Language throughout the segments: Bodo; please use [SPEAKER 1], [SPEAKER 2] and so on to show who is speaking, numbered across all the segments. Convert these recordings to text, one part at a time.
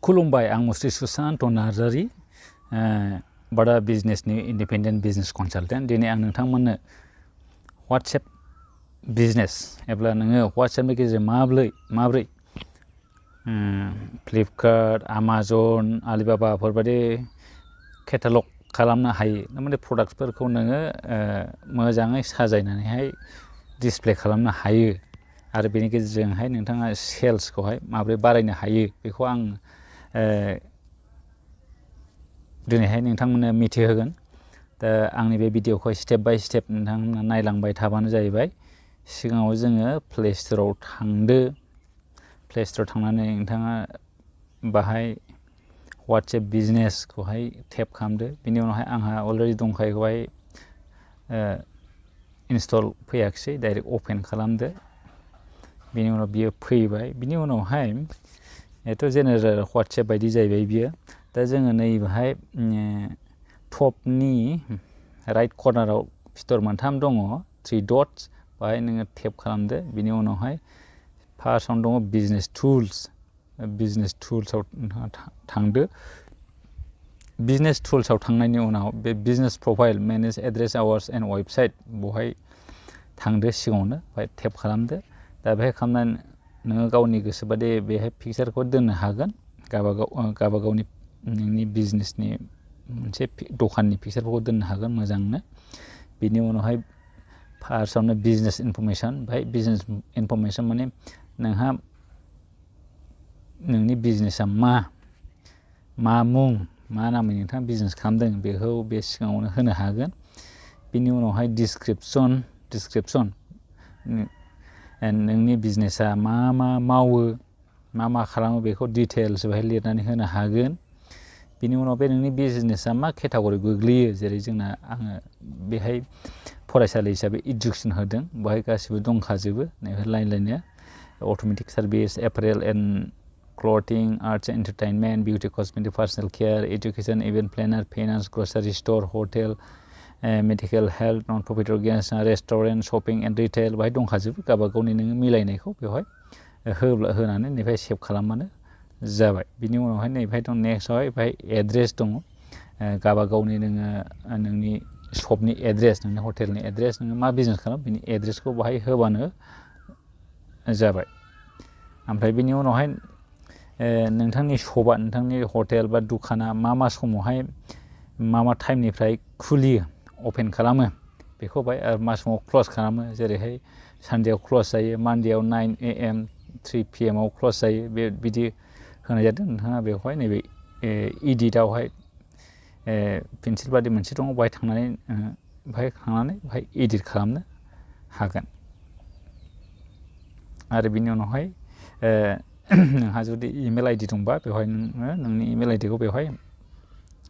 [SPEAKER 1] खुलुमबाय आं मुस्रि सुशान्त नार्जारि बादा बिजनेसनि इन्डिपेन्डेन्ट बिजनेस कनसालटेन्ट दिनै आं नोंथांमोननो WhatsApp बिजनेस एब्ला नोङो WhatsAppनि गेजेरजों माब्रै फ्लिपकार्ट Amazon आलिबाबाफोरबायदि केटालग खालामनो हायो थारमाने प्रडाक्टसफोरखौ नोङो मोजाङै साजायनानैहाय डिसप्ले खालामनो हायो आरो बेनि गेजेरजोंहाय नोंथाङा सेल्सखौहाय माब्रै बारायनो हायो बेखौ आं दिनैहाय नोंथांमोननो मिथिहोगोन दा आंनि बे भिडिअखौ स्टेप बाय स्टेप नोंथांमोना नायलांबाय थाबानो जाहैबाय सिगाङाव जोङो प्ले स्ट'राव थांदो प्ले स्ट'राव थांनानै नोंथाङा बाहाय WhatsApp बिजनेसखौहाय टेप खालामदो बिनि उनावहाय आंहा अलरेडि दंखायोखौहाय इनस्टल फैयाखिसै डाइरेक्ट अपेन खालामदो बिनि उनाव बियो फैबाय बिनि उनावहाय एथ' जेनेरेल WhatsApp बायदि जाहैबाय बियो दा जोङो नैबेहाय टपनि राइट कर्नाराव फिथर मोनथाम दङ 3 डट्स बाहाय नोङो टेप खालामदो बिनि उनावहाय फार्स्टआवनो दङ बिजनेस टुल्सआव नोंथाङा थांदो बिजनेस टुल्सआव थांनायनि उनाव बे business profile manage address hours and website बेवहाय थांदो सिगाङावनो बाहाय टेप खालामदो दा बेहाय खालामनानै नोङो गावनि गोसोबादि बेहाय पिक्सारखौ दोननो हागोन गावबागावनि नोंनि बिजनेसनि मोनसे दखाननि पिक्सारफोरखौ दोननो हागोन मोजांनो बिनि उनावहाय फार्स्टआवनो बिजनेस इनफरमेसन बाहाय बिजनेस इनफरमेसन माने नोंहा नोंनि बिजनेसा मा मुं मा नामै नोंथाङा बिजनेस खालामदों बेखौ बे सिगाङावनो होनो हागोन बिनि उनावहाय डिसक्रिपसन नोंनि बिजनेसा मा मावो मा खालामो बेखौ डिटेल्स बेहाय लिरनानै होनो हागोन बिनि उनाव बे नोंनि बिजनेसा मा केटागरि गोग्लैयो जेरै जोंना आङो बेहाय फरायसालि हिसाबै इडुकेसन होदों बेहाय गासिबो दंखाजोबो नैबेहाय line automatic service apparel and clothing arts entertainment beauty cosmetic personal care education event planner finance grocery store hotel medical health non profit organisation restaurant shopping and retail बाहाय दंखाजोबो गावबागावनि नोङो मिलायनायखौ बेवहाय होनानै नैबेहाय सेभ खालामबानो जाबाय बिनि उनावहाय नैबेहाय दं नेक्स्टआवहाय बेहाय एड्रेस दङ गावबागावनि नोङो नोंनि शपनि एड्रेस नोंनि हटेलनि एड्रेस नोङो मा बिजनेस खालामो बिनि एड्रेसखौ बाहाय होबानो जाबाय ओमफ्राय बिनि उनावहाय नोंथांनि शपआ नोंथांनि हटेल बा दखाना मा समावहाय मा टाइमनिफ्राय खुलियो अपेन खालामो बेखौ बाहाय आरो मा समाव क्लस खालामो जेरैहाय सानडेआव क्लस जायो मानडेआव 9 AM 3 PM आव क्लस जायो बे बिदि होनाय जादों नोंथाङा बेवहाय नैबे इडिटआवहाय पेन्सिल बादि मोनसे दङ बाहाय थांनानै बाहाय इडिट खालामनो हागोन आरो बिनि उनावहाय नोंहा जुदि इमेल आइडि दंबा बेवहाय नोङो नोंनि इमेल आइडिखौ बेवहाय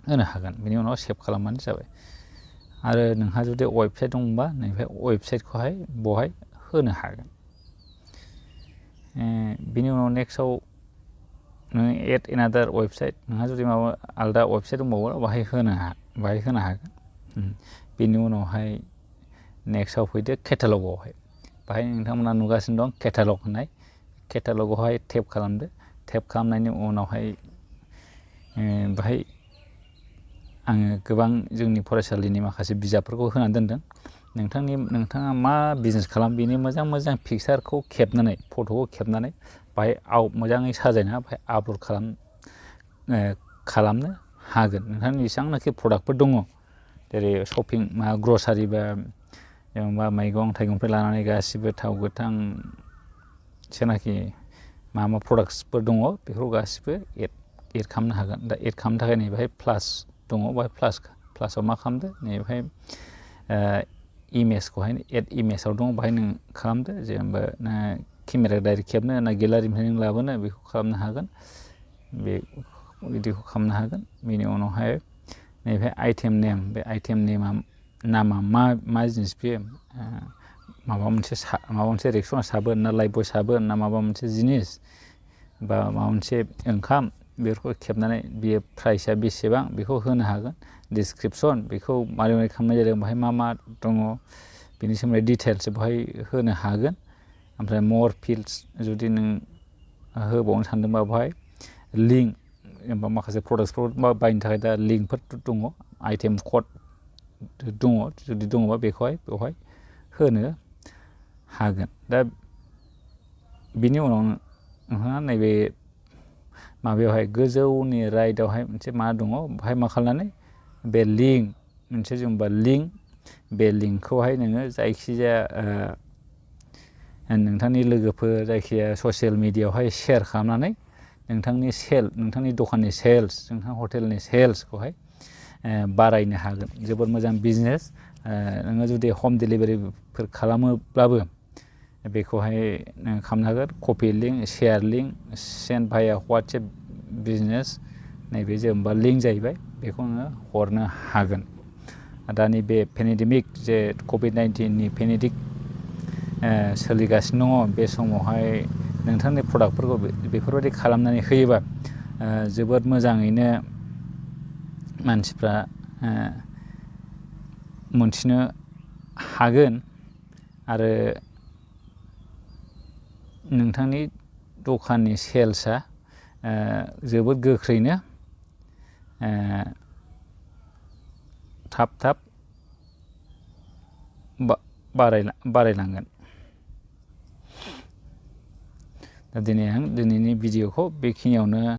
[SPEAKER 1] होनो हागोन बिनि उनाव सेभ खालामबानो जाबाय आरो नोंहा जुदि वेबसाइट दंबा नैबे वेबसाइटखौहाय बेवहाय होनो हागोन बिनि उनाव नेक्स्टआव नों एड एनादार वेबसाइट नोंहा जुदि माबा आलदा वेबसाइट दंबावो बाहाय होनो हागोन बिनि उनावहाय नेक्स्टआव फैदो केटालगावहाय बाहाय नोंथांमोना नुगासिनो दं केटालग होननाय केटालगावहाय टेप खालामदो टेप खालामनायनि उनावहाय बाहाय आङो गोबां जोंनि फरायसालिनि माखासे बिजाबफोरखौ होनानै दोनदों नोंथाङा मा बिजनेस खालाम बेनि मोजां पिक्सारखौ खेबनानै फट'खौ खेबनानै बाहाय मोजाङै साजायना बाहाय आपल'ड खालामनो हागोन नोंथांनि जेसेबांनाखि प्रडाक्टफोर दङ जेरै शपिं ग्रसारि बा मैगं थाइगंनिफ्राय लानानै गासिबो थाव गोथां जेनाखि मा प्रडाक्टसफोर दङ बेखौ गासिबो एड खालामनो हागोन दा एड खालामनो थाखाय नैबेहाय प्लास दङ बाहाय प्लासआव मा खालामदो नैबेहाय इमेजखौहाय एड इमेजाव दङ बाहाय नों खालामदो जेनेबा केमेरा डाइरेक्ट खेबनो ना गेलारिनिफ्राय नों लाबोनो बेखौ खालामनो हागोन बिदिखौ खालामनो हागोन बेनि उनावहाय नैबेहाय आइटेम नेम बे आइटेम नामा मा जिनिस बेयो माबा मोनसे रेक्सना साबोन ना लाइफबय साबोन ना माबा मोनसे जिनिस बा माबा मोनसे ओंखाम बेफोरखौ खेबनानै बियो प्राइसआ बेसेबां बेखौ होनो हागोन डिसक्रिपसन बेखौ मारै खालामनाय जादों बाहाय मा दङ बेनि सोमोन्दै डिटेल्स बाहाय होनो हागोन ओमफ्राय मर फिल्डस जुदि नों होबावनो सानदोंबा बाहाय लिंक जेनेबा माखासे प्रडाक्टसफोर बायनो थाखाय दा लिंकफोर दङ आइटेम कड दङ जुदि दङबा बेखौहाय बेवहाय होनो हागोन। दा बिनि उनाव नोंथाङा नैबे माबायावहाय गोजौनि राइटआवहाय मोनसे मा दङ बेहाय मा खालामनानै बे लिंक मोनसे जेनेबा लिंक बे लिंकखौहाय नोङो जायखिजाया नोंथांनि लोगोफोर जायखिजाया ससियेल मिडियायावहाय शेयार खालामनानै नोंथांनि दखाननि सेल्स नोंथांनि हटेलनि सेल्सखौहाय बारायनो हागोन। जोबोद मोजां बिजनेस। नोङो जुदि हम डिलिभारिफोर खालामोब्लाबो बेखौहाय नों खालामनो हागोन। कपि लिंक शेयार लिंक सेन्ड भाया वाट्सएप बिजनेस नैबे जेनेबा लिंक जाहैबाय बेखौ नोङो हरनो हागोन। दानि बे पेन्डेमिक जे कभिड-19नि पेन्डेमिक सोलिगासिनो दङ बे समावहाय नोंथांनि प्रडाक्टफोरखौ बेफोरबायदि खालामनानै होयोबा जोबोद मोजाङैनो मानसिफ्रा मोनथिनो हागोन आरो नोंथांनि दखाननि सेल्सआ जोबोद गोख्रैनो थाब बारायलांगोन। दा दिनै आं दिनैनि भिडिअखौ बेखिनियावनो